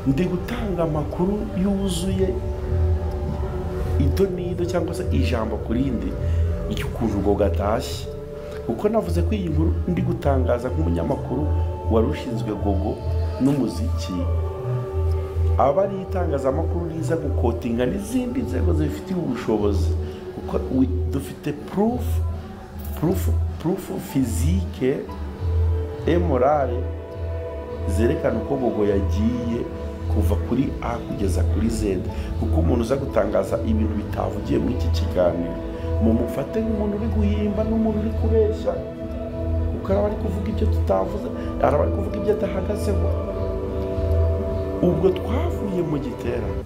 Ndi gutanga amakuru yuzuye ido n'ido cyangwa se ijambo ku rindi ry'ukuntu Gogo atashye, kuko navuze ko iyi nkuru ndi gutangaza nk'umunyamakuru wari ushinzwe Gogo n'umuziki, aba ari itangazamakuru riza gukotinga n'izindi nzego zibifitiye ubushobozi, kuko dufite proof physique et morale zerekana uko Gogo yagiye kuva kuri A kugeza kuri Z. Kuko umuntu uza gutangaza ibintu bitavugiye muri iki kiganiro mumufate nk'umuntu uri guhimba n'umuntu uri kubeshya, kuko araba ari kuvuga ibyo tutavuze, araba ari kuvuga ibyo adahagazeho. Ubwo twavuye mu giterane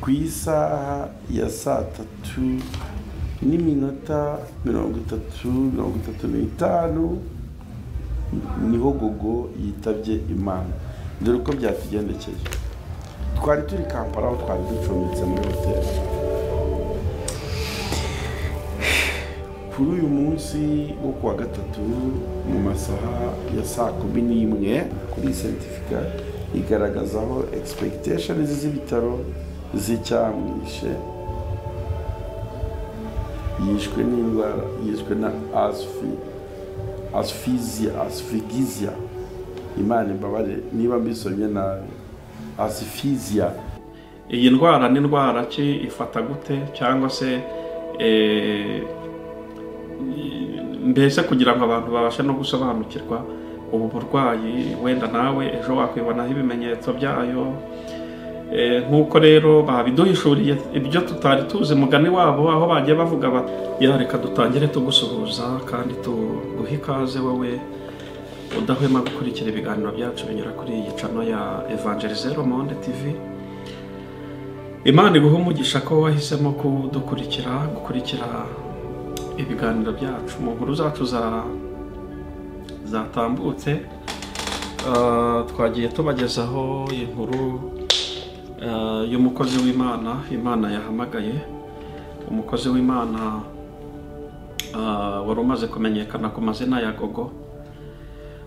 ku isaha ya 3:35 niho Gogo yitabye Imana. Dore uko byatugendekeye. Twari turi Kampala aho twari ducumbitse muri hoteli. Kuri uyu munsi wo kuwa gatatu mu masaha ya 11:00 kuri certificate igaragaza aho expectations z'ibitaro z'icyamwishe, yishwe n'indwara, yishwe na asphyxia. Imana imbabare niba mbisomye nabi, asphyxia. Iyi ndwara ni ndwara ki, ifata gute, cyangwa se mbese kugira ngo abantu babashe no gusobanukirwa ubu burwayi, wenda nawe ejo wakwibonaho ibimenyetso byayo. Nk'uko rero babiduhishuriye ibyo tutari tuzi mugani wabo, aho bagiye bavuga bati reka dutangire tugusuhuza kandi tuguhe ikaze wowe udahwema gukurikira ibiganiro byacu binyura kuri iyi channel ya Evangelize Monde TV. Imana iguhe umugisha ko wahisemo kudukurikira, gukurikira ibiganiro byacu mu nkuru zacu zatambutse. Twagiye tubagezaho inkuru y'umukozi w'Imana, Imana yahamagaye umukozi w'Imana wari umaze kumenyekana ku mazina ya Gogo,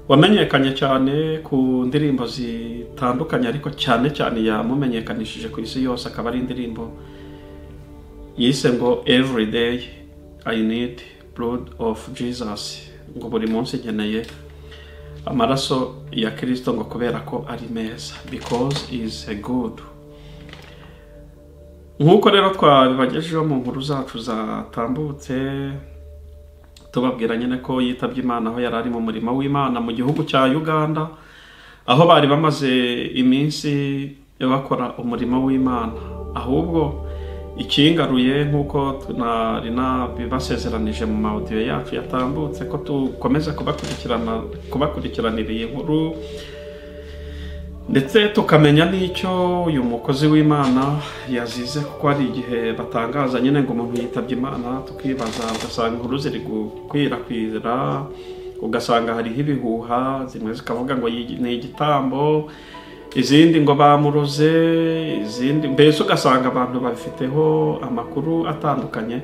wamenyekanye cyane ku ndirimbo zitandukanye, ariko cyane cyane yamumenyekanishije ku isi yose akaba ari indirimbo yise ngo Every Day I Need Blood of Jesus, ngo buri munsi nkeneye amaraso ya Kristo, ngo kubera ko ari meza, because is a good. Nk'uko rero twabibagejeho mu nkuru zacu zatambutse, tubabwira nyine ko yitabye Imana aho yari ari mu murimo w'Imana mu gihugu cya Uganda, aho bari bamaze iminsi bakora umurimo w'Imana. Ahubwo ikingaruye nk'uko nari nabibasezeranije mu audio yacu yatambutse ko tukomeza kubakurikiranira iyi nkuru, ndetse tukamenya n'icyo uyu mukozi w'Imana yazize, kuko hari igihe batangaza nyine ngo umuntu yitabye Imana, tukibaza, ugasanga inkuru ziri gukwirakwira, ugasanga hariho ibihuha, zimwe zikavuga ngo ni igitambo, izindi ngo bamuroze, izindi mbese ugasanga abantu babifiteho amakuru atandukanye.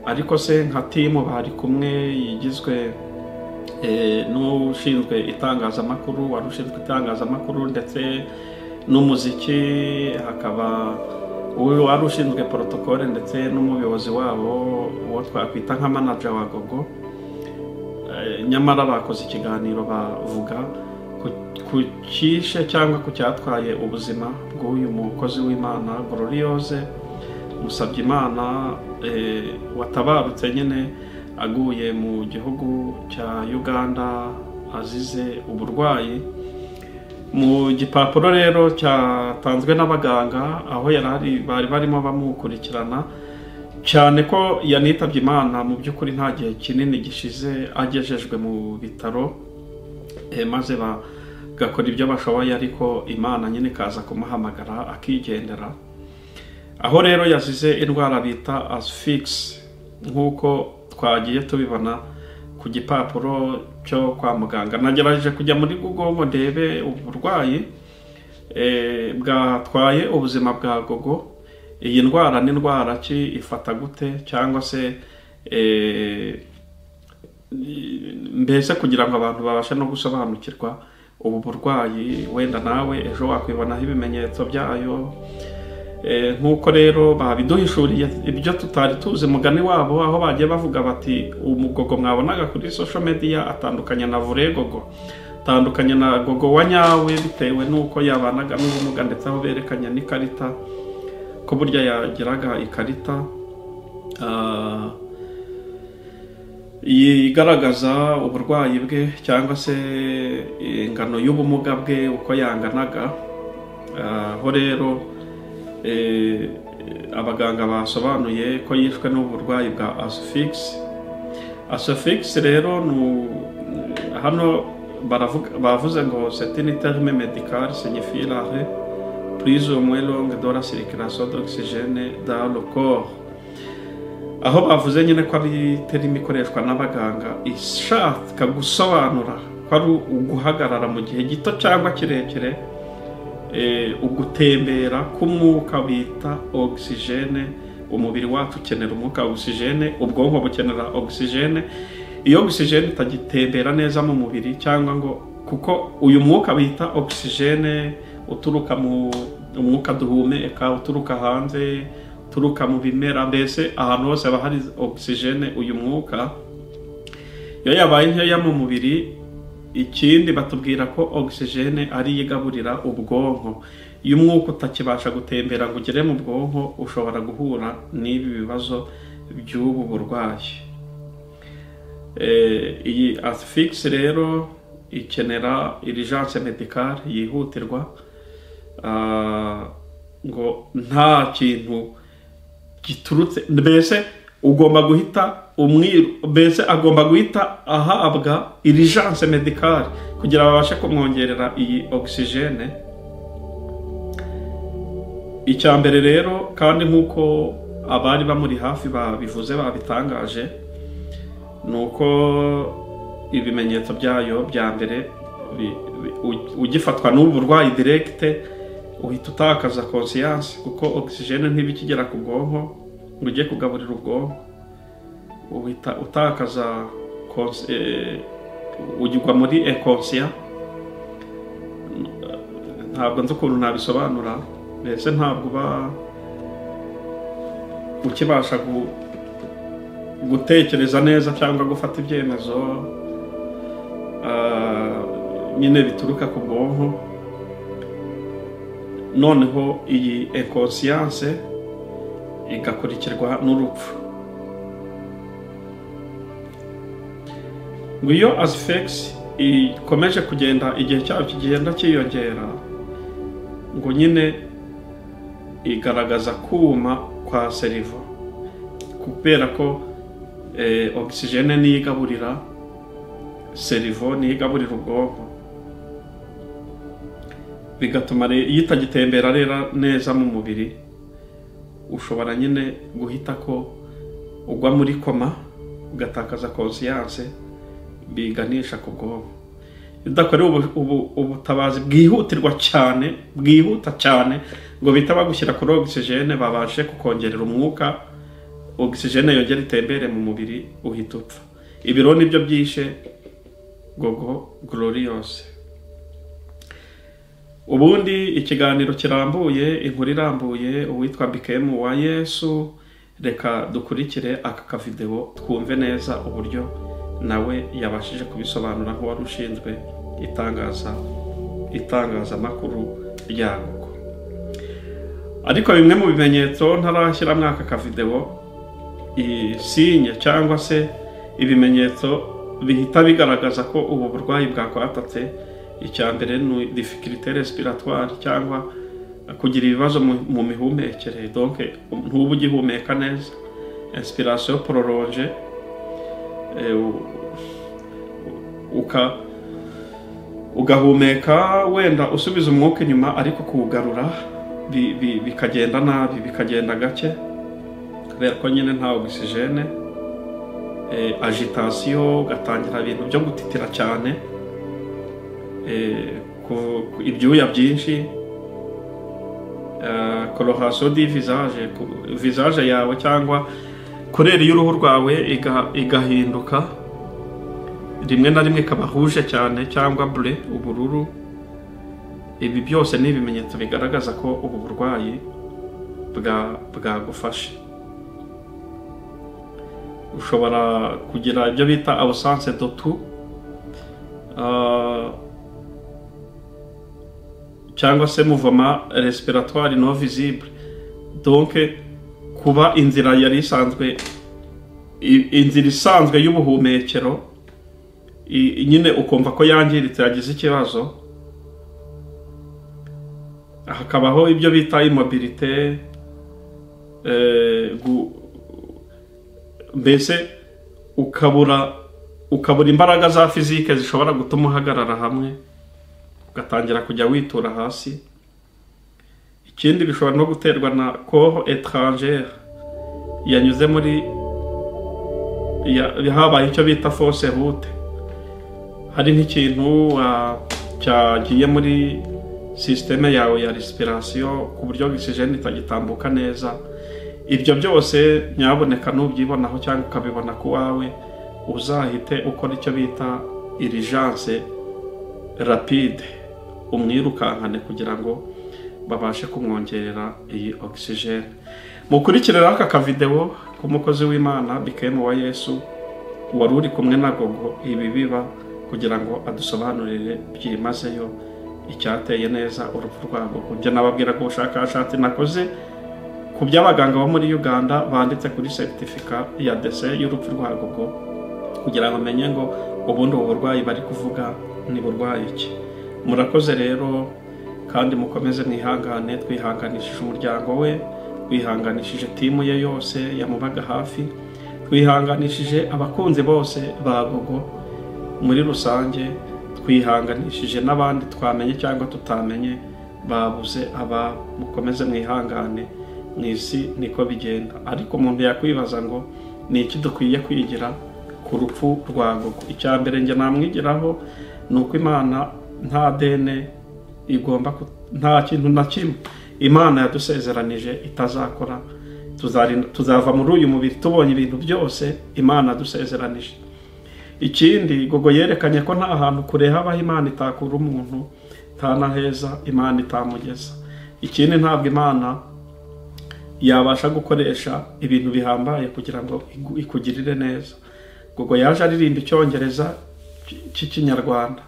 Ariko se nka timu bari kumwe yigizwe n'ushinzwe itangazamakuru, wari ushinzwe itangazamakuru ndetse n'umuziki, hakaba wari ushinzwe protocole ndetse n'umuyobozi wabo uwo twakwita nka manager wa Gogo. Nyamara bakoze ikiganiro bavuga ku cyishe cyangwa ku cyatwaye ubuzima bw'uyu mukozi w'Imana Gloriose Musabyimana, watabarutse nyine aguye mu gihugu cya Uganda azize uburwayi. Mu gipapuro rero cyatanzwe n'abaganga aho yari bari barimo bamukurikirana, cyane ko yanitabye Imana mu by'ukuri nta gihe kinini gishize agejejwe mu bitaro, maze bagakora ibyo bashoboye, ariko Imana nyine ikaza kumuhamagara akigendera. Aho rero yazize indwara bita asphyxia, nk'uko twagiye tubibona ku gipapuro cyo kwa muganga. Nagerageje kujya muri Google ngo ndebe uburwayi bwatwaye ubuzima bwa Gogo, iyi ndwara ni ndwara ki, ifata gute, cyangwa se mbese kugira ngo abantu babashe no gusobanukirwa Ubu burwayi wenda nawe ejo wakwibonaho ibimenyetso byayo. Nk'uko rero babiduhishuriye ibyo tutari tuzi mugani wabo, aho bagiye bavuga bati umugogo mwabonaga kuri social media atandukanye na vuregogo, atandukanye na gogo wa nyawe bitewe n'uko yabanaga n'ubumuga, ndetse aho berekanye n'ikarita ko burya yagiraga ikarita igaragaza uburwayi bwe cyangwa se ingano y'ubumuga bwe uko yanganaga. Aho rero abaganga basobanuye ko yishwe n'uburwayi bwa asphyxie. Asphyxie rero hano bavuze ngo c'est une terme médicale signifie l'arrêt plus ou moins longue de la circulation d'oxygène dans le corps. Aho bavuze nyine ko ari terime ikoreshwa n'abaganga ishaka gusobanura ko ari uguhagarara mu gihe gito cyangwa kirekire, ugutembera k'umwuka bita oxygène. Umubiri wacu ukenera umwuka oxygène, ubwonko bukenera oxygène. Iyo oxygène itagitembera neza mu mubiri cyangwa ngo kuko uyu mwuka bita oxygène uturuka mu umwuka duhumeka, uturuka hanze, uturuka mu bimera, mbese ahantu hose haba hari oxygène. Uyu mwuka iyo yabaye nkeya mu mubiri, ikindi batubwira ko oxygène ari igaburira ubwonko. Iyo umwuka utakibasha gutembera ngo ugere mu bwonko, ushobora guhura n'ibi bibazo by'ubu burwayi. Iyi asphyxie rero ikenera urgence médicale yihutirwa, ngo nta kintu giturutse, mbese ugomba guhita mbese agomba guhita ahabwa urgence médicale kugira babashe kumwongerera iyi oxygène. Icya mbere rero kandi nk'uko abari bamuri hafi babivuze babitangaje, ni uko ibimenyetso byayo bya mbere ugifatwa n'ubu burwayi direct uhita utakaza conscience, kuko oxygène ntibikigera ku bwonko ngo ujye kugaburira ubwonko, uhita utakaza ugwa muri inconscient. Ntabwo nzi ukuntu nabisobanura, mbese ntabwo uba ukibasha gutekereza neza cyangwa gufata ibyemezo nyine bituruka ku bwonko. Noneho iyi inconscience igakurikirwa n'urupfu. Ngo iyo asphyxie ikomeje kugenda igihe cyayo kigenda cyiyongera, ngo nyine igaragaza kuma kwa cerveau, kubera ko oxygène niyo igaburira cerveau, niyo igaburira ubwonko, bigatuma iyo itagitembera rero neza mu mubiri, ushobora nyine guhita ko ugwa muri koma, ugatakaza conscience, biganisha ku bwonko. Udakorewe ubutabazi bwihutirwa cyane, bwihuta cyane, ngo bita bagushyira kuri oxygène babashe kukongerera umwuka, oxygène yongera itembere mu mubiri, uhita upfa. Ibiro nibyo byishe Gogo Gloriose. Ubundi ikiganiro kirambuye, inkuru irambuye, uwitwa Bikemu wa Yesu, reka dukurikire aka kavideo twumve neza uburyo nawe yabashije kubisobanura nk'uwari ushinzwe itangazamakuru rya Gogo. Ariko bimwe mu bimenyetso ntarashyira muri aka kavideo, isinye cyangwa se ibimenyetso bihita bigaragaza ko ubu burwayi bwakwatatse, icya mbere ni difficulté respiratoire cyangwa kugira ibibazo mu mihumekere, donc ntuba ugihumeka neza, inspiration prolongée, ugahumeka wenda usubiza umwuka inyuma ariko kuwugarura bikagenda nabi, bikagenda gake kubera ko nyine nta oxygène. Agitation, ugatangira ibintu byo gutitira cyane, ibyuya byinshi, coloration du visage, visage yawe cyangwa couleur y'uruhu rwawe igahinduka. rimwe na rimwe ikaba rouge cyane cyangwa bleu, ubururu. Ibi byose ni ibimenyetso bigaragaza ko ubu burwayi bwagufashe. Ushobora kugira ibyo bita absence de tout, cyangwa se mouvement respiratoire non visible, donc kuba inzira yari isanzwe, inzira isanzwe y'ubuhumekero nyine ukumva ko yangiritse, yagize ikibazo. Hakabaho ibyo bita immobilité, mbese ukabura imbaraga za physique zishobora gutuma uhagarara hamwe, ugatangira kujya witura hasi. Ikindi bishobora no guterwa na corps étranger yanyuze muri habaye icyo bita fausse route, hari nk'ikintu cyagiye muri système yawe ya respiration ku buryo oxygène itagitambuka neza. Ibyo byose nyaboneka nubyibonaho cyangwa ukabibona ku wawe, uzahite ukora icyo bita urgence rapide, umwirukankane kugira ngo babashe kumwongerera iyi oxygène. Mukurikire aka kavideo k'umukozi w'Imana Bikem wa Yesu wari uri kumwe na Gogo ibi biba, kugira ngo adusobanurire byimazeyo icyateye neza urupfu rwa Gogo. Njye nababwira ko ubushakashatsi nakoze ku by'abaganga bo muri Uganda banditse kuri certificat ya décès y'urupfu rwa Gogo, kugira ngo menye ngo ubundi ubu burwayi bari kuvuga ni burwayi iki. Murakoze rero kandi mukomeze mwihangane, twihanganishije umuryango we, twihanganishije timu ye yose yamubaga hafi, twihanganishije abakunzi bose ba Gogo muri rusange, twihanganishije n'abandi twamenye cyangwa tutamenye babuze aba. Mukomeze mwihangane, mu isi niko bigenda. Ariko umuntu yakwibaza ngo ni iki dukwiye kwigira ku rupfu rwa Gogo? Icya mbere njye namwigiraho ni uko Imana nta dene igomba, nta kintu na kimwe Imana yadusezeranije itazakora. Tuzava muri uyu mubiri tubonye ibintu byose Imana yadusezeranije. Ikindi, Gogo yerekanye ko nta hantu kure habaho Imana itakura umuntu, nta na heza Imana itamugeza. Ikindi, ntabwo Imana yabasha gukoresha ibintu bihambaye kugira ngo ikugirire neza. Gogo yaje aririmba icyongereza cy'ikinyarwanda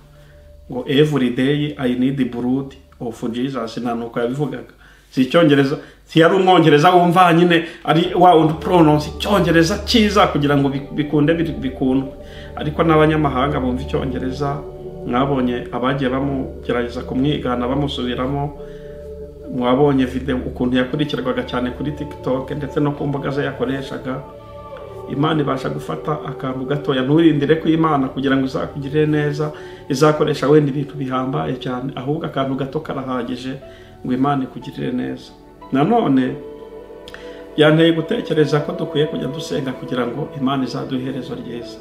ngo "Every day I need the blood of Jesus", nta nuko yabivugaga, si icyongereza, si yari umwongereza wumva nyine ari wa wundi pronounce icyongereza cyiza kugira ngo bikunde bikundwe, ariko n'abanyamahanga bumva icyongereza. Mwabonye abagiye bamugerageza kumwigana bamusubiramo, mwabonye video ukuntu yakurikirwaga cyane kuri TikTok ndetse no ku mbuga ze yakoreshaga. Imana ibasha gufata akantu gatoya. Nturindire ko Imana kugira ngo izakugirire neza izakoresha wenda ibintu bihambaye cyane, ahubwo akantu gato karahagije ngo Imana ikugirire neza. Nanone byanteye gutekereza ko dukwiye kujya dusenga kugira ngo Imana izaduhe iherezo ryiza.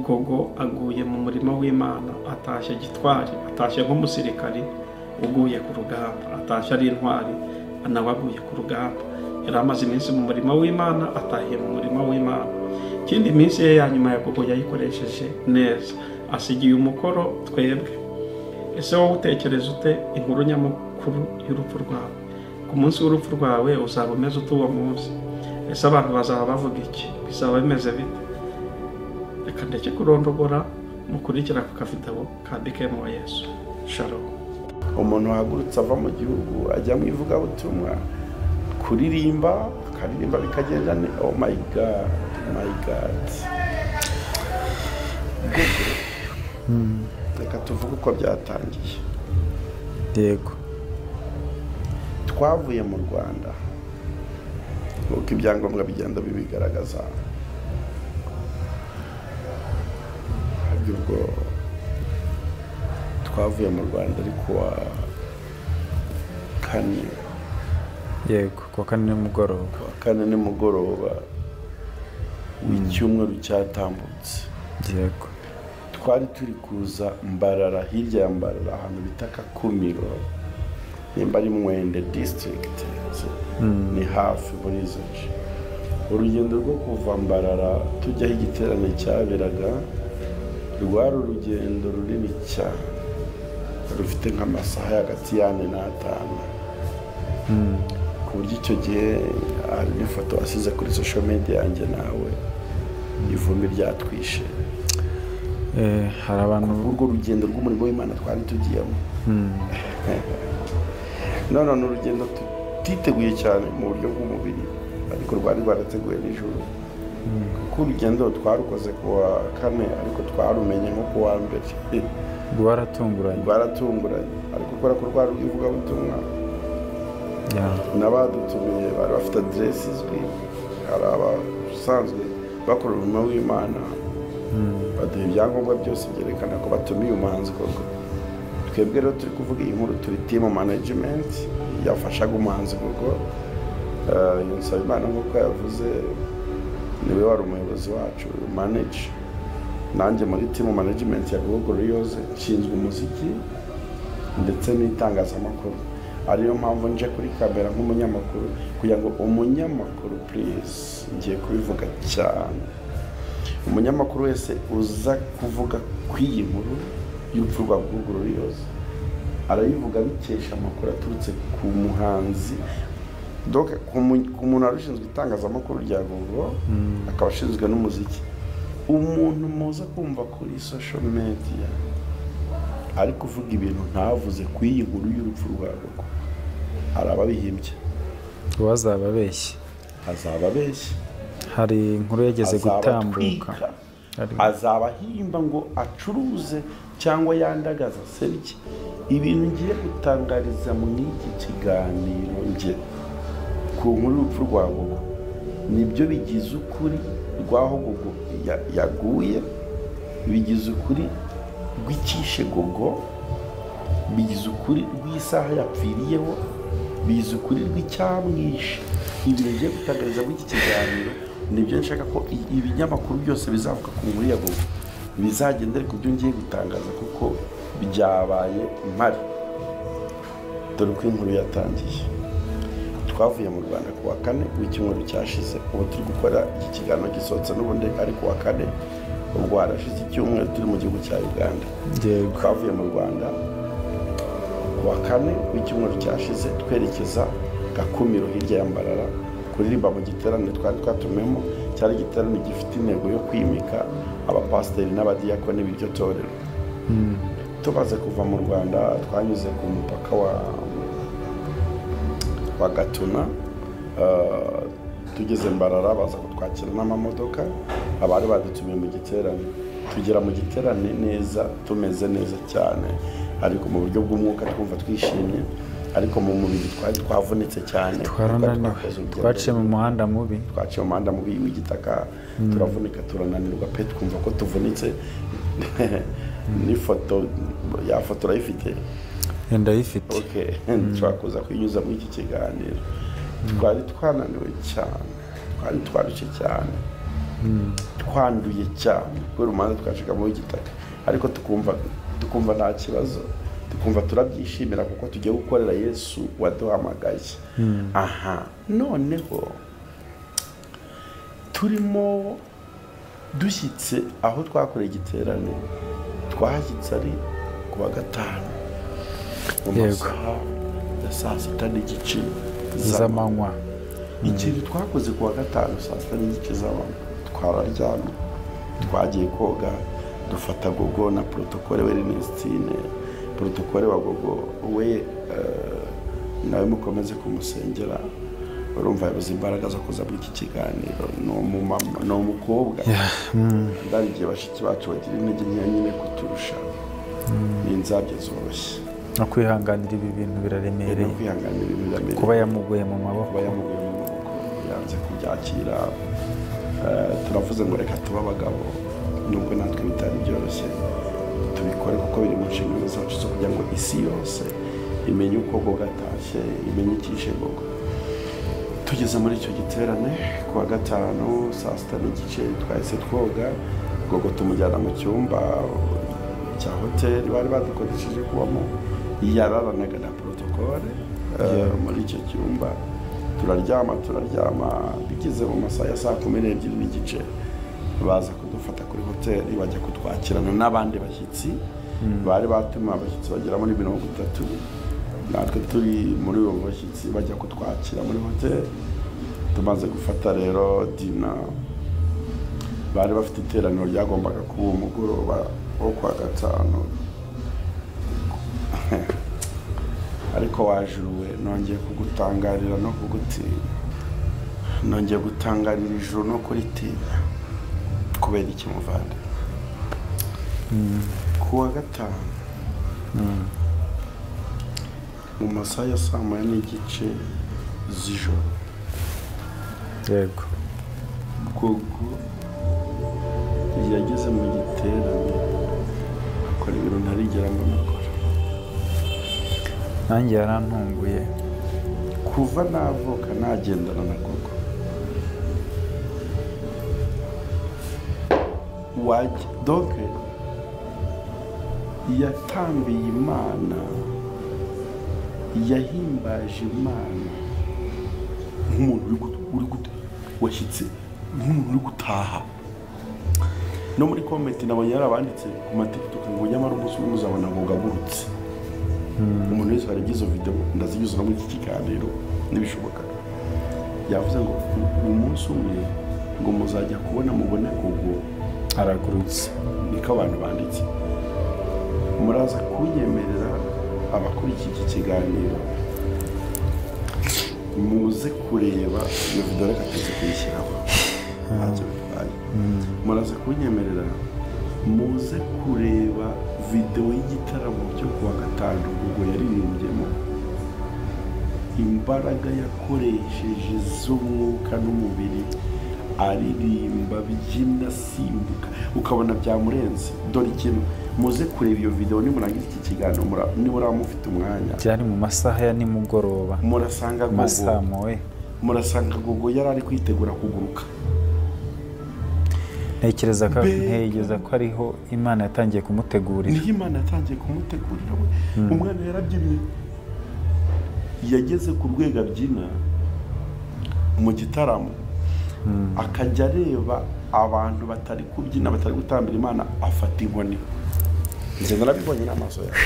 Gogo aguye mu murimo w'Imana, atashye gitwari, atashye nk'umusirikari uguye ku rugamba, atashye ari intwari, nawe aguye ku rugamba. Yari amaze iminsi mu murimo w'Imana, atahiye mu murimo w'Imana. Ikindi, iminsi ye ya nyuma ya Gogo yayikoresheje neza, asigiye umukoro twebwe. Ese wowe utekereza ute inkuru nyamukuru y'urupfu rwawe? Ku munsi w'urupfu rwawe uzaba umeze ute uwo munsi? Ese abantu bazaba bavuga iki? Bizaba bimeze bite? Reka ndeke kurondogora, mukurikira ku kavideo ka Bikem wa Yesu. Shalom. Umuntu wahagurutse ava mu gihugu ajya mu ivugabutumwa kuririmba, akaririmba bikagenda ne, oh my God, my God. Reka tuvuge uko byatangiye. Yego. Twavuye mu Rwanda nk'uko ibyangombwa bigenda bibigaragaza. Harya ubwo twavuye mu Rwanda ari kuwa kane? Yego, kuwa kane nimugoroba. Kuwa kane nimugoroba w'icyumweru cyatambutse. Yego. Twari turi kuza Mbarara, hirya ya Mbarara ahantu bita Kakumiro, nimba ari Mwende district, ni hafi muri izo nce. Urugendo rwo kuva Mbarara tujya aho igiterane cyaberaga Rwari urugendo runini cyane, rufite nk'amasaha hagati y'ane n'atanu, ku buryo icyo gihe hari n'ifoto wasize kuri social media yanjye nawe, ivumbi ryatwishe. Hari abantu urwo rugendo rw'umurimo w'Imana twari tugiyemo. None ni urugendo tutiteguye cyane mu buryo bw'umubiri, ariko rwari rwarateguwe nijoro, kuko urugendo twarukoze ku wa kane, ariko twarumenye nko ku wa mbere. Rwaratunguranye, ariko kubera ko rwari rw'ivugabutumwa, n'abadutumiye bari bafite aderesi izwi, hari abasanzwe bakora umurimo w'Imana, baduha ibyangombwa byose byerekana ko batumiye umuhanzi koko. Twebwe rero turi kuvuga iyi nkuru, turi team management yafashaga umuhanzi koko. Nsabimana nk'uko yavuze niwe wari umuyobozi wacu manage, nanjye muri team management ya Gogo Gloriose nshinzwe umuziki ndetse n'itangazamakuru. Ariyo mpamvu nje kuri kamera nk'umunyamakuru, kugira ngo umunyamakuru please, ngiye kubivuga cyane, umunyamakuru wese uza kuvuga kw'iyi nkuru y'urupfu rwa Gogo Gloriose arayivuga bikesha amakuru aturutse ku muhanzi, donc ku muntu wari ushinzwe itangazamakuru rya Gogo, akaba ashinzwe n'umuziki. Umuntu muza kumva kuri social media ari kuvuga ibintu ntavuze ku iyi nkuru y'urupfu rwa Gogo, arababihimbye, azababeshye. Hari inkuru yageze gutambuka, azabahimba ngo acuruze cyangwa yandagaza seriki. Ibintu ngiye gutangariza mu iki kiganiro nge ku nkuru y'urupfu rwa Gogo nibyo bigize ukuri rw'aho Gogo yaguye, bigize ukuri rw'icyishe Gogo, bigize ukuri rw'isaha yapfiriyeho, bigize ukuri rw'icyamwishe. Ibintu ngiye gutangariza muri iki kiganiro nibyo nshaka ko ibinyamakuru byose bizavuga ku nkuru ya Gogo bizagendere ku byo ngiye gutangaza, kuko byabaye mpari. Dore uko inkuru yatangiye. Twavuye mu Rwanda ku wa kane w'icyumweru cyashize, ubu turi gukora iki kiganiro gisohotse n'ubundi ari ku wa kane, ubwo harashize icyumweru turi mu gihugu cya Uganda. Twavuye mu Rwanda ku wa kane w'icyumweru cyashize twerekeza Gakumiro hirya ya Mbarara kuririmba mu giterane twari twatumemo. Cyari igiterane gifite intego yo kwimika abapasiteri n'abadiyakoni b'iryo torero. Tumaze kuva mu Rwanda twanyuze ku mupaka wa Gatuna, tugeze Mbarara baza kutwakira n'amamodoka abari badutumiye mu giterane. Tugera mu giterane neza, tumeze neza cyane, ariko mu buryo bw'umwuka twumva twishimye, ariko mu mubiri twari twavunitse cyane, twaciye mu muhanda mubi, w'igitaka, turavunika turananirwa pe, twumva ko tuvunitse. N'ifoto ya foto urayifite? Ndayifite. Okay, nshobora kuza kuyinyuza muri iki kiganiro. Twari twananiwe cyane, twari twarushye cyane, twanduye cyane kubera umuhanda twacikamo w'igitaka, ariko tukumva nta kibazo, tukumva turabyishimira kuko tugiye gukorera Yesu waduhamagaye. Aha noneho turimo dushyitse aho twakoreye igiterane, twahashyitse ari ku wa gatanu mu masaha ya saa sita n'igice z'amanywa. Ikintu twakoze ku wa gatanu saa sita n'igice z'amanywa, twararyamye, twagiye koga, dufata Gogo na protokole we Ernestine, protokole wa Gogo we nawe mukomeze kumusengera, urumva yabuze imbaraga zo kuza muri iki kiganiro. Ni umumama, ni umukobwa, ndarigiye bashiki bacu bagira intege nkeya nyine kuturusha, ni inzabya zoroshye. No kwihanganira ibi bintu biraremereye, kuba yamuguye mu maboko, yanze kubyakira. Turavuze ngo reka tuba abagabo, nubwo natwe bitari byoroshye, tubikore kuko biri mu nshingano zacu zo kugira ngo isi yose imenye uko Gogo atashye, imenye icyishe Gogo. Tugeze muri icyo giterane ku wa gatanu saa sita n'igice, twahise twoga, Gogo tumujyana mu cyumba cya hoteli bari badukoresheje kubamo, yararanaga na protokole muri icyo cyumba. Turaryama bigeze mu masaha ya saa 12:30 baza kudufata. gufata kuri hoteli, bajya kutwakirana n'abandi bashyitsi bari batuma abashyitsi bagera muri 30, natwe turi muri abo bashyitsi bajya kutwakira muri hoteli. Tumaze gufata rero dina, bari bafite iteraniro ryagombaga kuba umugoroba wo kwa gatanu, ariko wajuruwe nongeye kugutangarira no kugutinya, nongeye gutangarira ijuru no kuritinya. Kubera iki muvande? Kuwa gatanu mu masaha ya saa 1:30 z'ijoro, yego, Gogo yageze mu giterane akora ibintu ntarigera mbona. Nanjye yarantunguye. Kuva navuka nagendana na Gogo, wajya doke yatambiye Imana, yahimbaje Imana nk'umuntu uri washyitse, nk'umuntu uri gutaha. No muri comment nabonye yarabanditse ku ma TikTok ngo nyamara umunsi umwe muzabona ngo gagurutse. Umuntu wese waragize video ndazinyuza no muri iki kiganiro nibishoboka, yavuze ngo umunsi umwe ngo muzajya kubona mubone Gogo aragurutse. Niko abantu banditse. Muraza kunyemerera abakurikiye iki kiganiro muze kureba iyo video, reka tuze kuyishyiraho ntacyo bitwaye. Muraza kunyemerera muze kureba video y'igitaramo cyo kuwa gatanu Gogo yaririmbyemo, imbaraga yakoresheje z'umwuka n'umubiri, aririmba byina simbuka ukabona byamurenze. Dore ikintu, muze kureba iyo video nimurangiza iki kiganiro, nibura mufite umwanya. Byari mu masaha ya nimugoroba, murasanga Gogo, murasanga Gogo yari ari kwitegura kuguruka. Ntekereza ko ariho Imana yatangiye kumutegurira. Niho Imana yatangiye kumutegurira. Umwana yarabyinnye, yageze ku rwego abyina mu gitaramo, akajya areba abantu batari kubyina, batari gutambira Imana, afata inkoni. Njye narabibonye n'amaso yawe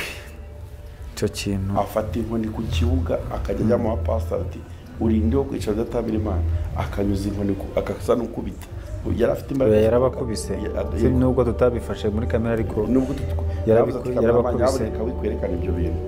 icyo kintu. Afata inkoni ku kibuga akajya ajya mu bapasiteri ati urinde wo kwicara udatambira Imana, akanyuza inkoni akasa n'ukubita. Yari afite imbaraga, yarabakubise nubwo tutabifashe muri kamera, ariko nubwo yarabakubise wikwerekana ibyo bintu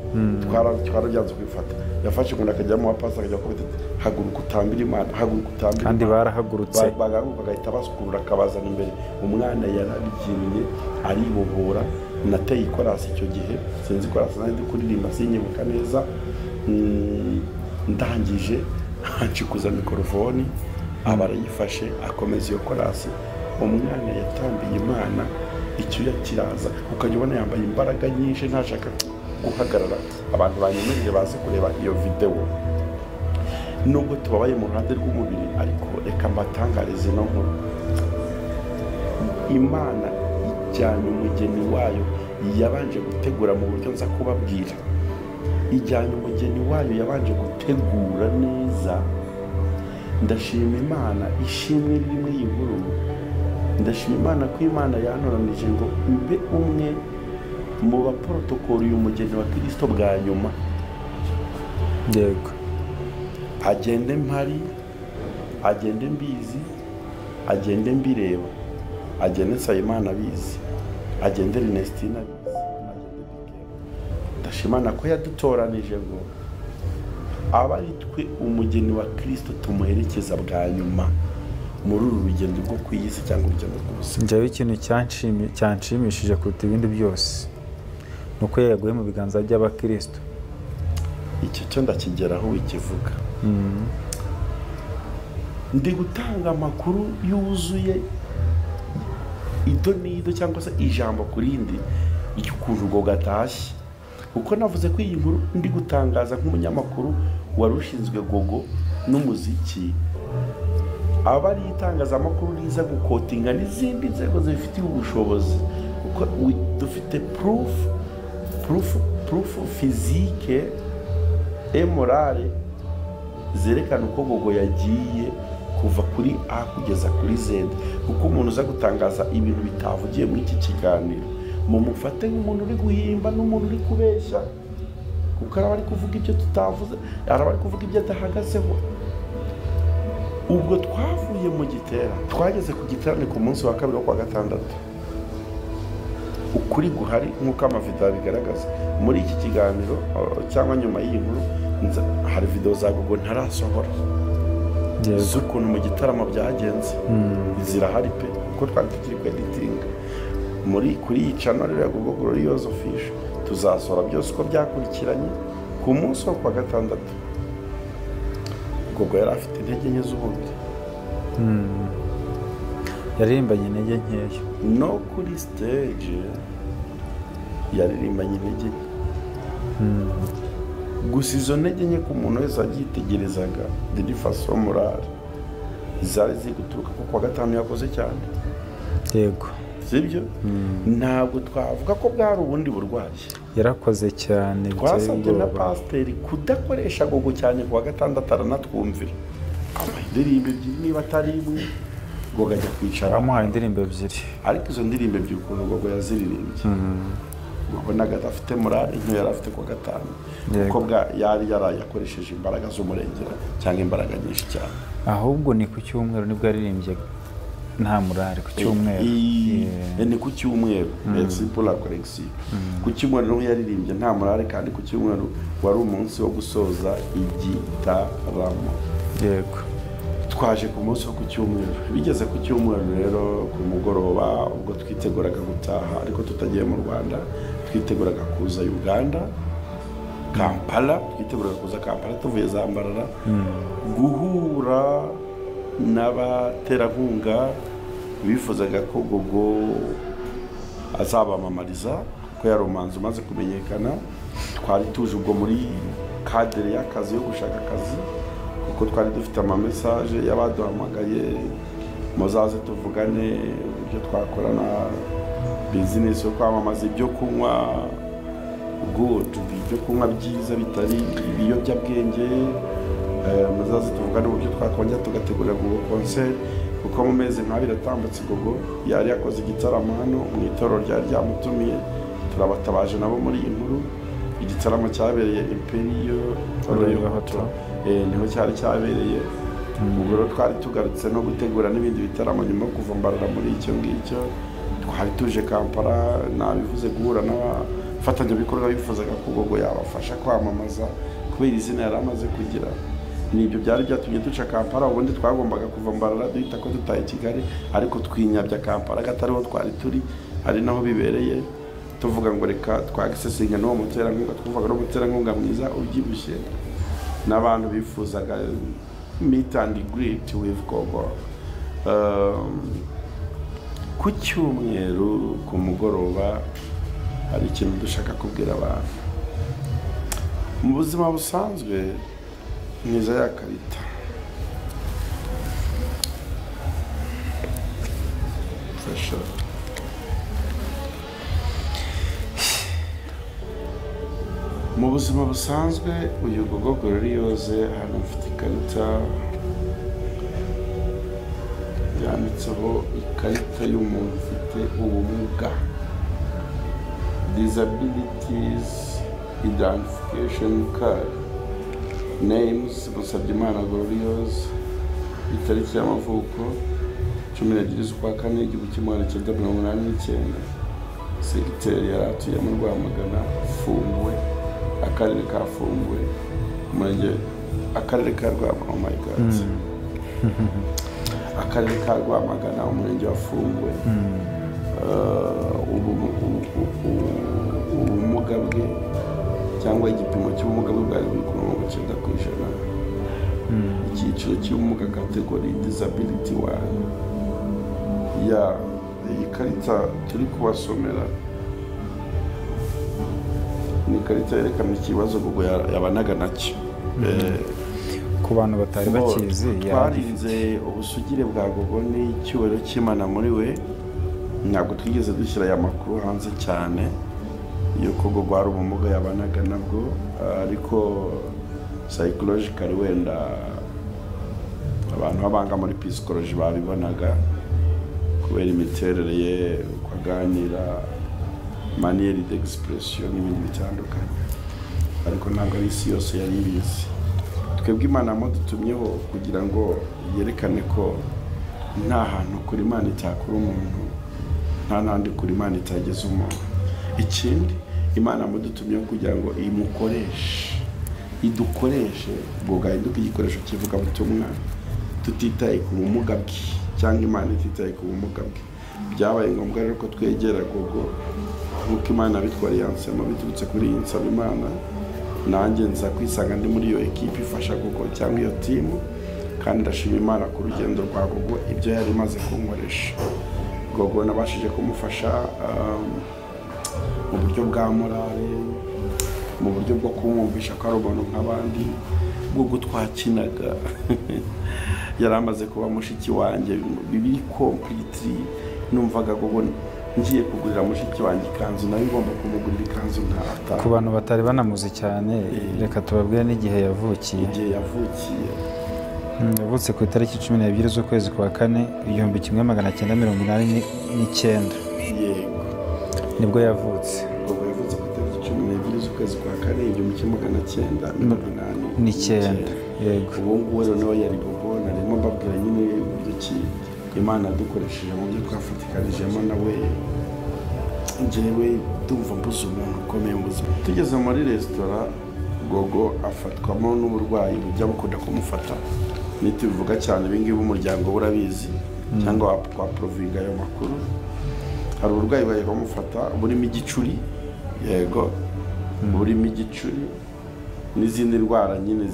twarabyanze kwifata. Yafashe inkoni akajya mu bapasiteri akajya akubita ati haguruka utambire Imana, haguruka utambire. Kandi barahagurutse, bagaruka bagahita basukurura akabazana imbere. Umwana yarabyinnye aribohora. Nateye ikorasi icyo gihe, sinzi ikorasi nari ndi kuririmba sinyibuka neza. Ndangije nshikuza mikorofoni, aba arayifashe akomeza iyo korasi. Umwana yatambiye Imana, icyuya kiraza, ukajya ubona yambaye imbaraga nyinshi ntashaka guhagarara. Abantu banyemereye baze kureba iyo video. Nubwo tubabaye mu ruhande rw'umubiri, ariko reka mbatangarize ino nkuru. Imana ijyanye umugeni wayo yabanje gutegura mu buryo nza kubabwira. Ijyanye umugeni wayo yabanje gutegura neza. Ndashima Imana, ishimwe riri muri iyi nkuru. Ndashima Imana ko Imana yantoranije ngo mbe umwe mu baporotokoli uyu mugeni wa Kristo bwa nyuma. Yego, agende mpari, agende mbizi, agende mbireba, agende Nsabimana abizi, agende Ernestina abizi, agende Bikera. Ndashima Imana ko yadutoranije ngo aba ari twe umugeni wa Kristo tumuherekeza bwa nyuma muri uru rugendo rwo ku isi cyangwa urugendo rw'ubuzima. Njyewe ikintu cyanshimishije kuruta ibindi byose ni uko yaguye mu biganza by'abakristo. Icyo cyo ndakigeraho wikivuga. Ndi gutanga amakuru yuzuye ido n'ido cyangwa se ijambo ku rindi ry'ukuntu Gogo atashye, kuko navuze ko iyi nkuru ndi gutangaza nk'umunyamakuru wari ushinzwe Gogo n'umuziki, aba ari itangazamakuru riza gukotinga n'izindi nzego zibifitiye ubushobozi, kuko dufite proof physique et morale zerekana uko Gogo yagiye Kuva kuri A kugeza kuri Z, kuko umuntu uza gutangaza ibintu bitavugiye muri iki kiganiro mumufate nk'umuntu uri guhimba n'umuntu uri kubeshya, kuko araba ari kuvuga ibyo tutavuze, araba ari kuvuga ibyo adahagazeho. Ubwo twavuye mu giterane, twageze ku giterane ku munsi wa kabiri wo kuwa gatandatu. Ukuri guhari nk'uko amavideo abigaragaza muri iki kiganiro cyangwa nyuma y'iyi nkuru, hari video za Gogo ntarasohora z'ukuntu mu gitaramo byagenze, zirahari pe, kuko twari tukiri ku editinga muri kuri iyi channel ya Gogo Glorious Official. Tuzasohora byose uko byakurikiranye. Ku munsi wo kuwa gatandatu Gogo yari afite intege nke z'ubundi, yaririmbanye intege nkeya no kuri stage yaririmbanye intege nke. Gusa izo ntege nke ku muntu wese wabyitegerezaga d'une façon morale zari ziri guturuka ko kuwa gatanu yakoze cyane. Yego, sibyo? Ntabwo twavuga ko bwari ubundi burwayi, yarakoze cyane. Twasabye na pasiteri kudakoresha Gogo cyane kuwa gatandatu, aranatwumvira. Indirimbo ebyiri niba atari imwe, Gogo ajya kwicara. Amuhaye indirimbo ebyiri, ariko izo ndirimbo ebyiri ukuntu Gogo yaziririmbye, wabonaga adafite morale nk'iyo yari afite kuwa gatanu, kuko yari yarayakoresheje imbaraga z'umurengera cyangwa imbaraga nyinshi cyane. Ahubwo ni ku cyumweru nibwo yaririmbye nta murare, ku cyumweru. Ni ku cyumweru, merci pour la correction. Ku cyumweru niho yaririmbye nta murare, kandi ku cyumweru wari umunsi wo gusoza igitaramo. Yego, twaje ku munsi wo ku cyumweru. Bigeze ku cyumweru rero ku mugoroba, ubwo twiteguraga gutaha ariko tutagiye mu Rwanda, twiteguraga kuza Uganda, Kampala, twiteguraga kuza Kampala tuvuye Zambarara, guhura n'abaterankunga bifuzaga ko Gogo azabamamariza, kuko yari umuhanzi umaze kumenyekana. Twari tuje ubwo muri cadre y'akazi yo gushaka akazi, kuko twari dufite ama message y'abaduhamagaye, muzaze tuvugane ibyo twakorana, business yo kwamamaza ibyo kunywa good, ibyo kunywa byiza bitari ibiyobyabwenge, muzaze tuvugane uburyo twakongera tugategura Gogo concert, kuko mu mezi nk'abiri atambutse Gogo yari yakoze igitaramo hano mu itorero ryari ryamutumiye. Turabatabaje nabo muri iyi nkuru. Igitaramo cyabereye Imperial Royal Hotel, niho cyari cyabereye. Ubwo rero twari tugarutse no gutegura n'ibindi bitaramo nyuma yo kuva Mbarara muri icyo ngicyo. Twari tuje Kampala, nabivuze, guhura n'abafatanyabikorwa bifuzaga ko Gogo yabafasha kwamamaza kubera izina yari amaze kugira. Nibyo byari byatumye duca Kampala. Ubundi twagombaga kuva Mbarara duhita ko dutaye Kigali, ariko twinyabya Kampala gatariho twari turi, ari naho bibereye. Tuvuga ngo reka twagisesinga n'uwo muterankunga, twuvaga n'umuterankunga mwiza ubyibushye n'abantu bifuzaga meet and greet with Gogo. Ku cyumweru ku mugoroba hari ikintu dushaka kubwira abantu. Mu buzima busanzwe mwiza ya karita fasha mu buzima busanzwe uyu Gogo Glorious hano mfite ikarita yanditseho ikarita y'umuntu ufite ubumuga, disabilities identification card, names Musabyimana Glorious, itariki y'amavuko 12 z'ukwa kane 1989, segiteri yari atuye mu Rwamagana, Fumbwe, akarere ka Fumbwe, umurenge, akarere ka Rwamagana, oh my god, akarere ka Rwamagana, umurenge wa Fumbwe. Ubumuga bwe cyangwa igipimo cy'ubumuga bwe bwari buri ku 90%. Icyiciro cy'ubumuga category disability 1. Ya iyi karita turi kubasomera ni ikarita yerekana ikibazo Gogo yabanaga nacyo. Ku bantu batari bakizi, twarinze ubusugire bwa Gogo n'icyubahiro cy'Imana muri we. Ntabwo twigeze dushyira aya makuru hanze cyane yuko Gogo hari ubumuga yabanaga nabwo, ariko psychologically wenda Abantu b'abanga muri psychology babibonaga kubera imiterere ye, uko aganira, manière d'expression n'ibindi bitandukanye, ariko ntabwo ari isi yose yari ibizi. Twebwe Imana yamudutumyeho kugira ngo yerekane ko nta hantu kuri Imana itakura umuntu, nta n'ahandi kuri Imana itageza umuntu. Ikindi, Imana yamudutumyeho kugira ngo imukoreshe, idukoreshe ngo gahinduke igikoresho cy'ivugabutumwa, tutitaye ku bumuga bwe cyangwa Imana ititaye ku bumuga bwe. Byabaye ngombwa rero ko twegera Gogo nk'uko Imana yabitwariye Ansemo biturutse kuri iyi Nsabimana. Nanjye nza kwisanga ndi muri iyo ekipe ifasha Gogo cyangwa iyo timu, kandi ndashima Imana ku rugendo rwa Gogo, ibyo yari imaze kunkoresha. Gogo nabashije kumufasha mu buryo bwa morale, mu buryo bwo kumwumvisha ko ari umuntu nk'abandi. Gogo twakinaga yari amaze kuba mushiki wanjye bibiri completely. Numvaga Gogo ngiye kugurira mushiki wanjye ikanzu, nawe ngomba kumugurira ikanzu nta. Ku bantu batari banamuzi cyane, reka tubabwire n'igihe yavukiye. Igihe yavukiye, Yavutse ku itariki 12 z'ukwezi kwa kane 1989. Yego. Nibwo yavutse. Gogo yavutse ku itariki 12 z'ukwezi kwa kane 1989. N'icyenda, yego. Uwo nguwo rero nawe yari Gogo. Narimo mbabwira nyine uburyo ki Imana yadukoresheje mu byo twafatikanijemo nawe. Njyewe ndumva mbuze umuntu ukomeye mu buzima. Tugeze muri resitora, Gogo afatwamo n'uburwayi bujya bukunda kumufata. Nitubivuga cyane ibi ngibi umuryango we urabizi, cyangwa waprovinga ayo makuru. Hari uburwayi bwajya bumufata burimo igicuri, yego, burimo igicuri n'izindi ndwara nyine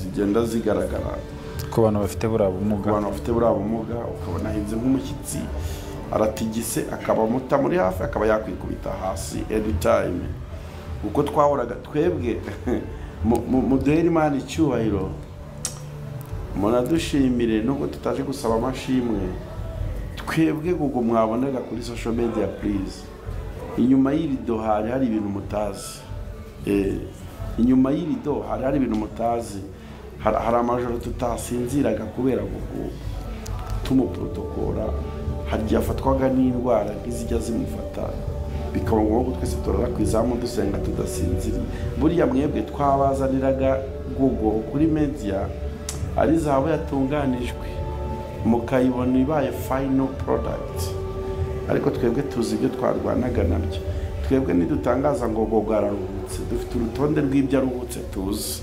zigenda zigaragara ku bantu bafite buriya bumuga. Ku bantu bafite buriya bumuga, ukabona ahinze nk'umushyitsi, aratigise, akaba mutamuri hafi, akaba yakwikubita hasi anytime. Uko twahoraga twebwe muduhere Imana icyubahiro, munadushimire nubwo tutaje gusaba amashimwe. Twebwe Gogo mwabonaga kuri social media, please, inyuma y'irido hari hari ibintu mutazi. Inyuma y'irido hari hari ibintu mutazi. Hari amajoro tutasinziraga kubera Gogo tumuprotokora. Hari igihe afatwaga n'indwara nk'izijya zimufata, bikaba ngombwa ko twese turara ku izamu dusenga tudasinziriye. Buriya mwebwe twabazaniraga Gogo kuri media ari zahabu yatunganijwe, mukayibona ibaye final product, ariko twebwe tuzi ibyo twarwanaga nabyo. Twebwe ntidutangaza ngo Gogo araruhutse, dufite urutonde rw'ibyo aruhutse tuzi,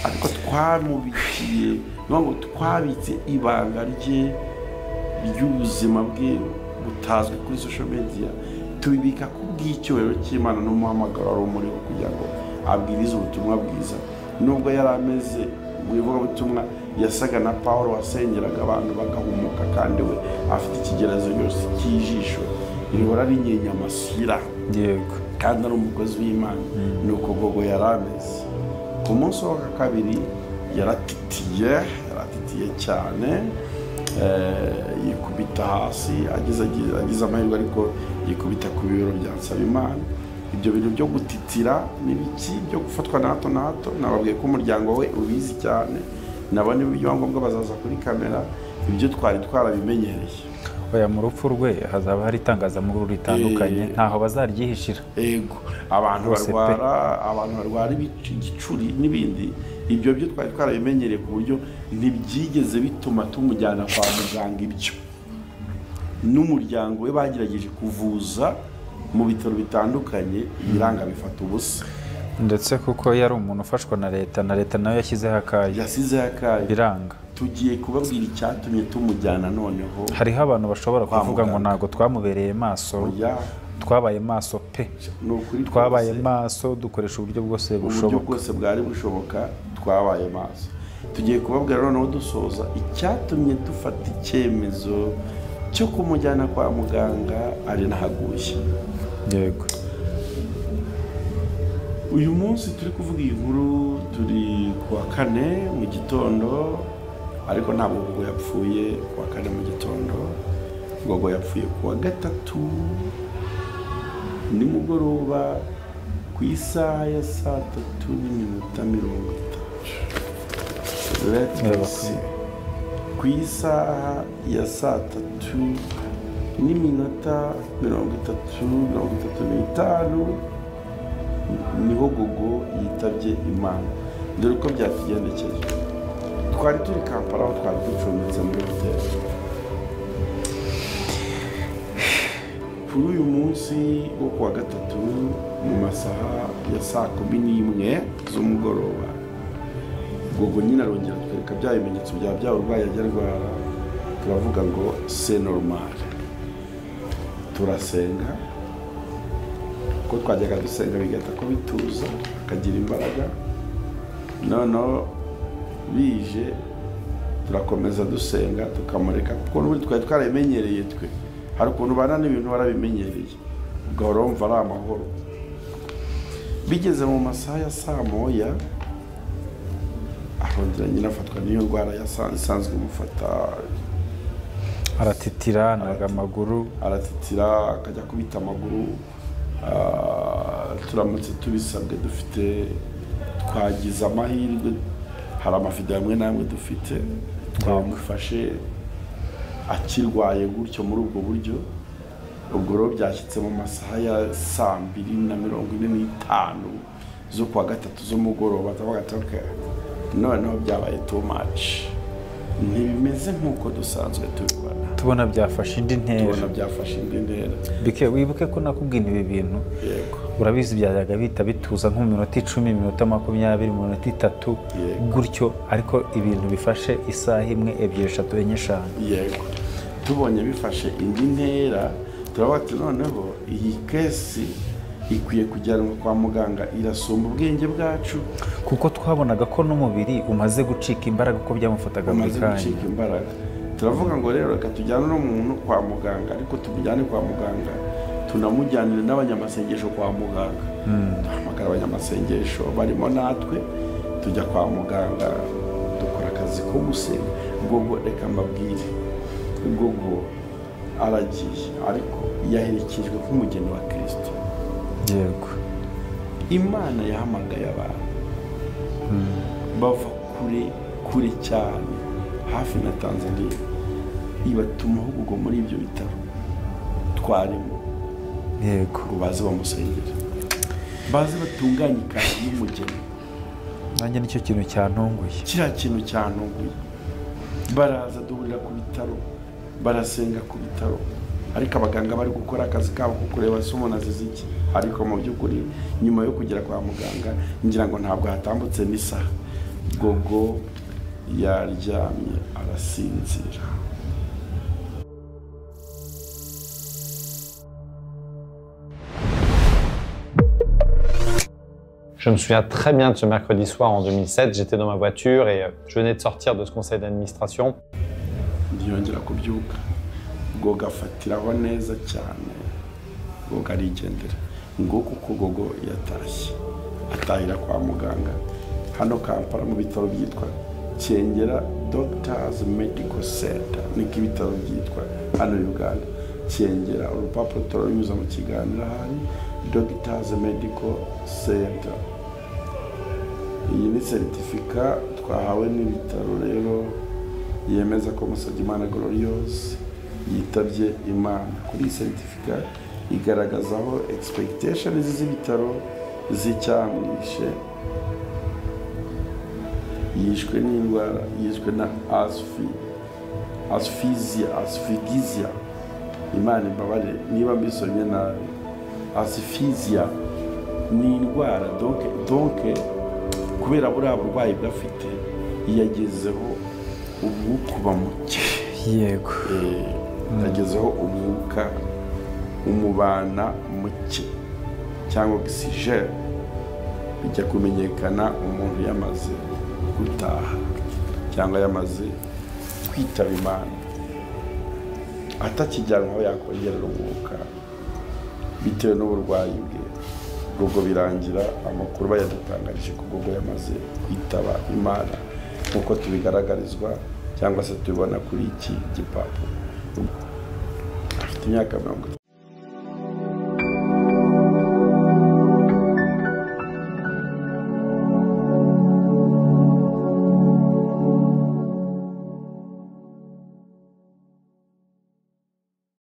ariko twamubikiye, ngo twabitse ibanga rye ry'ubuzima bwe butazwi kuri social media, tubibika ku bw'icyubahiro cy'Imana n'umuhamagaro wari umuriho kugira ngo abwirize ubutumwa bwiza. Nubwo yari ameze mu ivugabutumwa, yasaga na Paul wasengeraga abantu bagahumuka, kandi we afite ikigeragezo cyose cy'ijisho rihora rinyenya amashyira, yego, kandi ari umukozi w'Imana. Nuko Gogo yari ameze. Ku munsi wa kabiri yaratitiye, yaratitiye cyane, yikubita hasi, agize amahirwe ariko yikubita ku bibero bya Nsabimana. Ibyo bintu byo gutitira n'ibiki byo gufatwa na hato na hato, nababwiye ko umuryango we ubizi cyane, nabo n'ibyangombwa bazaza kuri kamera, ibyo twari twarabimenyereye. Oya, mu rupfu rwe hazaba hari itangazamakuru ritandukanye, ntaho bazaryihishira. Yego, abantu barwara, abantu barwara igicuri n'ibindi, ibyo byo twari twarabimenyereye ku buryo ntibyigeze bituma tumujyana kwa muganga. Ibyo n'umuryango we bagerageje kuvuza mu bitaro bitandukanye, ibiranga bifata ubusa. Ndetse kuko yari umuntu ufashwa na leta, na leta nayo yashyizeho akayo, yasizeho akayo, biranga. Tugiye kubabwira icyatumye tumujyana noneho. Hariho abantu bashobora kuvuga ngo ntabwo twamubereye maso, twabaye maso pe, twabaye maso, dukoresha uburyo bwose bushoboka, uburyo bwose bwari bushoboka, twabaye maso. Tugiye kubabwira noneho dusoza icyatumye dufata icyemezo cyo kumujyana kwa muganga ari nahaguye. Yego. Uyu munsi turi kuvuga iyi nkuru turi kuwa kane mu gitondo, ariko ntabwo Gogo yapfuye kuwa kane mu gitondo. Gogo yapfuye kuwa gatatu nimugoroba ku isaha ya 3:30. Let me see. Ku isaha ya 3:35 niho Gogo yitabye Imana. Dore uko byatugendekeye. Twari turi Kampala aho twari ducumbitse muri hoteli. Kuri uyu munsi wo kuwa gatatu mu masaha ya 11:00 z'umugoroba, Gogo nyine arongera atwereka bya bimenyetso bya burwayi ajya arwara. Turavuga ngo c'est normal, turasenga ko twajyaga dusenga bigahita ko bituza akagira imbaraga. Noneho bije turakomeza dusenga tukamureka, kuko n'ubundi twari twarabimenyereye. Twe hari ukuntu ubana n'ibintu warabimenyereye ugahora wumva ari amahoro. Bigeze mu masaha ya 1:00 arongera nyine afatwa n'iyo ndwara isanzwe imufata, aratitira naga amaguru, aratitira akajya kubita amaguru. Turamutse tubisabwe dufite, twagize amahirwe hari amavideo amwe n'amwe dufite twamufashe akirwaye gutyo muri ubwo buryo. Ubwo rero byashyitse mu masaha ya 2:45 zo kuwa gatatu z'umugoroba, turavuga ati okay, noneho byabaye too much, ntibimeze nk'uko dusanzwe tubibona, tubona byafashe indi ntera, Bike wibuke ko nakubwiye ibi bintu. Yego, urabizi byajyaga bita bituza nko mu minota 10, minota 20, minota 3 gutyo, ariko ibintu bifashe isaha 1, 2, 3, 4, 5. Yego, tubonye bifashe indi ntera turavuga ati noneho iyi kesi ikwiye kujyanwa kwa muganga, irasumba ubwenge bwacu, kuko twabonaga ko n'umubiri umaze gucika imbaraga uko byamufataga buri kanya. Gucika imbaraga. Turavuga ngo rero reka tujyane n'umuntu kwa muganga, ariko tumujyane kwa muganga tunamujyanire n'abanyamasengesho kwa muganga. Duhamagara abanyamasengesho barimo natwe, tujya kwa muganga dukora akazi ko gusenga. Gogo reka mbabwire, Gogo aragiye ariko yaherekejwe nk'umugeni wa Kristo. Yego, Imana yahamagaye abantu bava kure kure cyane hafi na Tanzania, ibatumaho Gogo muri ibyo bitaro twarimo. Yego, ngo baze bamusengere, baze batunganye ikanzu y'umugeni. Nanjye nicyo kintu cyantunguye, kiriya kintu cyantunguye. Baraza duhurira ku bitaro, barasenga ku bitaro, ariko abaganga bari gukora akazi kabo ko kureba se umuntu azize iki. Ariko mu by'ukuri nyuma yo kugera kwa muganga ngira ngo ntabwo hatambutse n'isaha, Gogo yaryamye arasinzira. Je me souviens très bien de ce mercredi soir en 2007, j'étais dans ma voiture et je venais de sortir de ce conseil d'administration. Ntiyongera kubyuka, Gogo afatiraho neza cyane, Gogo arigendera. Ngo kuko Gogo yatashye, atahira kwa muganga hano Kampala mu bitaro byitwa Kyengera Doctors Medical Center, niko ibitaro byitwa hano Uganda. Kyengera, urupapuro turarunyuza mu kiganiro ahari, Doctors Medical Center. Iyi ni seritifika twahawe n'ibitaro rero yemeza ko Musabyimana Gloriose yitabye Imana. Kuri iyi seritifika igaragaza aho expectations z'ibitaro z'icyamwishe, yishwe n'indwara, yishwe na asphyxia. Imana imbabare niba mbisomye nabi. Asphyxia ni indwara donc kubera buriya burwayi bwafite yagezeho umwuka uba muke. Yego, yagezeho umwuka umubana muke cyangwa oxygène, bijya kumenyekana umuntu yamaze gutaha cyangwa yamaze kwitaba Imana, atakijyanwa aho yakongerera umwuka bitewe n'uburwayi bwe. Gogo birangira amakuru bayadutangarije ko Gogo yamaze kwitaba Imana nk'uko tubigaragarizwa cyangwa se tubibona kuri iki gipapuro. Afite imyaka 30.